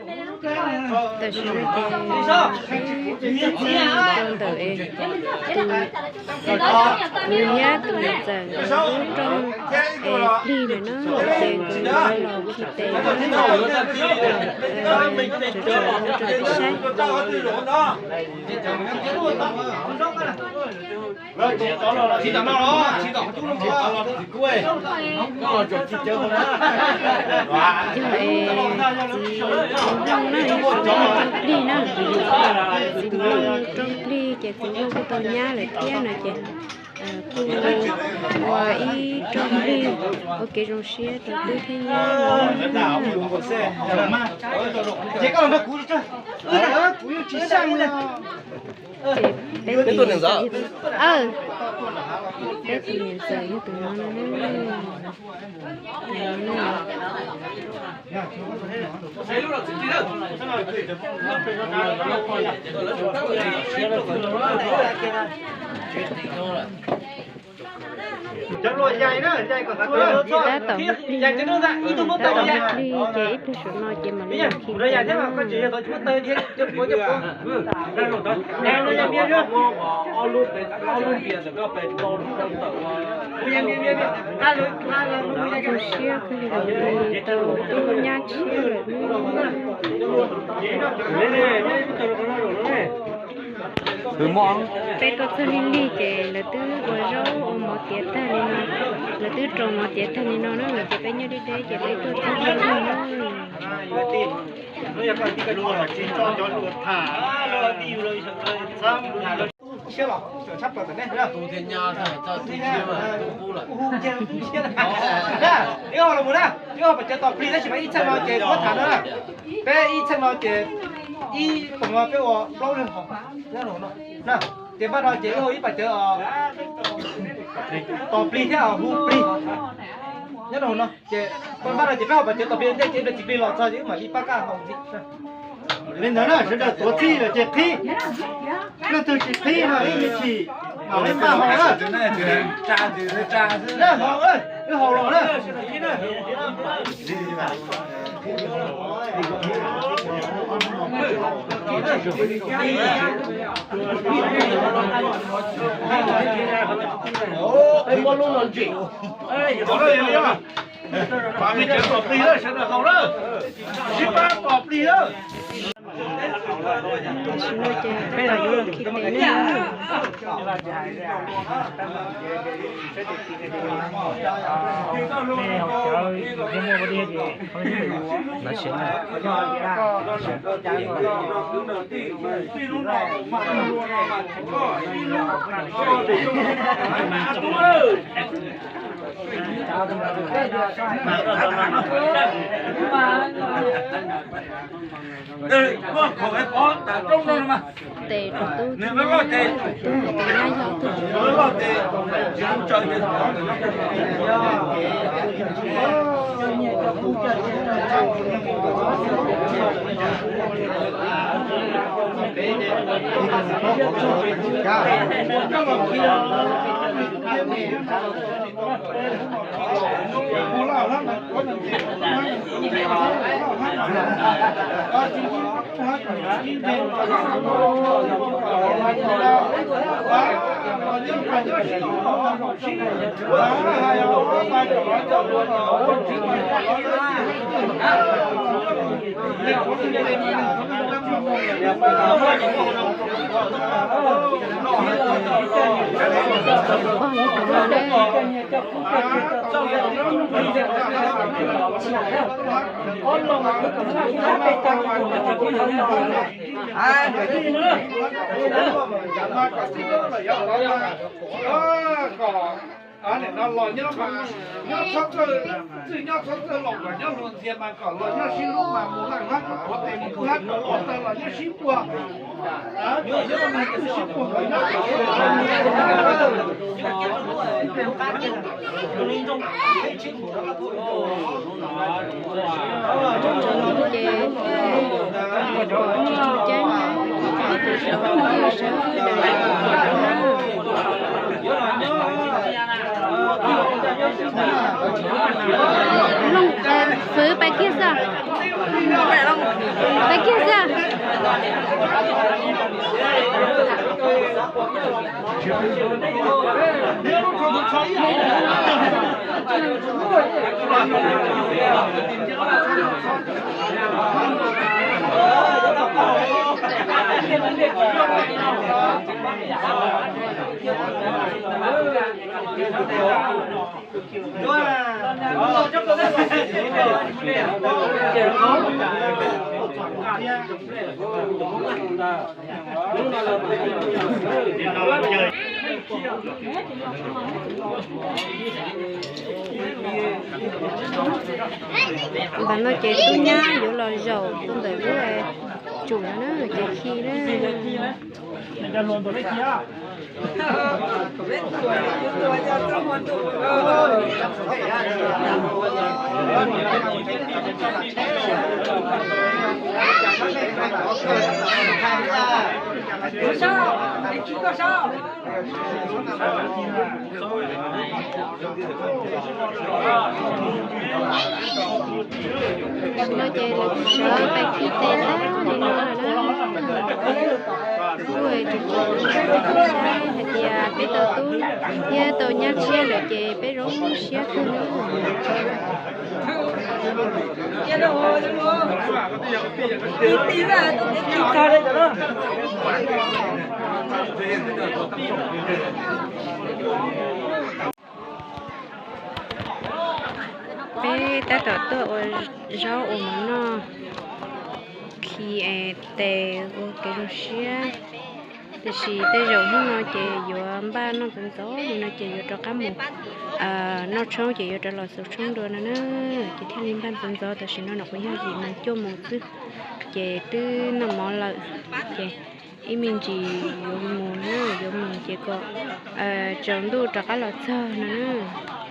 Tam sim no ces peb tuaj txog rau ntawm es tus, tus nyab tus niam ntxawm nkawd lub rooj es plig ntawm no ces nkawd los khi tes tsawv tsawv rau peb saib. Yog es txiv Hlooj na, ib tsob rooj plig na, txiv Hlooj rooj plig ces txiv Hlooj kuj tau nyab lawm thiab no ces kuj ua ib rooj plig ua kev zoo siab rau tub thiab nyab. Ces peb tus niam ntxawm, peb tus niam ntxawm yog tus no no. Tab tom muaj plig, tab tom muaj plig ces ib pliag saum no ces mam li khi tes no. Zoo siab kawg li, tau tub nyab tshiab lawm. Peb tuaj txog lig lig ces lawv twb ua zaub ua mov tiav tag li no, lawv twb rau mov tiav tag li no na, ces peb nyob deb deb ces peb tuaj txog lig lig na. Ib hau los mus na, ib hau pas cawv tos plig tab sis mas ib txheej no ces kuv tham no na, peb ib txheej no ces ib poom no peb ua plaub leeg haus na, ces npaj no ces ib hau ib pas cawv tos plig thiab hu plig nyob rau hauv no ces npaj no ces peb hau pas cawv tos plig ntej ces ib pliag txiv plig los txog ces wb mam li pab kaj haus ntxiv. Li ntawd na, sawv daws tuav txhij lawm ces qhib, leej twg tsis qhib no ib me chim mam li npaj haus na. Wb haus los na. Pab me cawv tos plig na, sawv daws haus na, sib pab tos plig na. Tam sim no ces tab tom yuav los khi tes na. Tes rau tub, tub tus nyab yog tub. Kom no los nyob mas nyob txhob txawj, txwj nyob txhob txawj los kom nyob hluas ntxhias mas kom los nyob sib hlub mas mus laj hlab kom tuav tes mus hlab kom tuav taw los nyob sib puag. Nyob sib puag kom nyob kom ces pom tsis tsis ceeb na, ib tug sawv ib tug sawv, Looj, Fwv pais kiag xwb. Npam no ces tub nyab yuav los zaum rau ntawm lub tsum no na, ces khi na. Tam sim no ces lawv kuj sawv pais khi tes tag li no lawm na. Kuj tseem tshuav saib hais tias peb tau tub thiab tau nyab tshiab lawm ces peb zoo siab kawg li. Peb tab tom tuaj ua zaub ua mov noj, khi tes ua kev zoo siab. Tiam sis tej zaum hnub no ces yuav npaj noj ntxov ntxov li no ces yuav rov qab mus noj tshoob ces yuav rov los xuas tshoob dua no na. Ces thiaj li npaj ntxov ntxov, tam sim no nyuam qhuav yog yim moos cuaj moos xwb, ces twb noj mov lawm. Ces ib me ntsis yuav mus na, yuav mus ces kom tsaus ntuj rov qab los txog no na.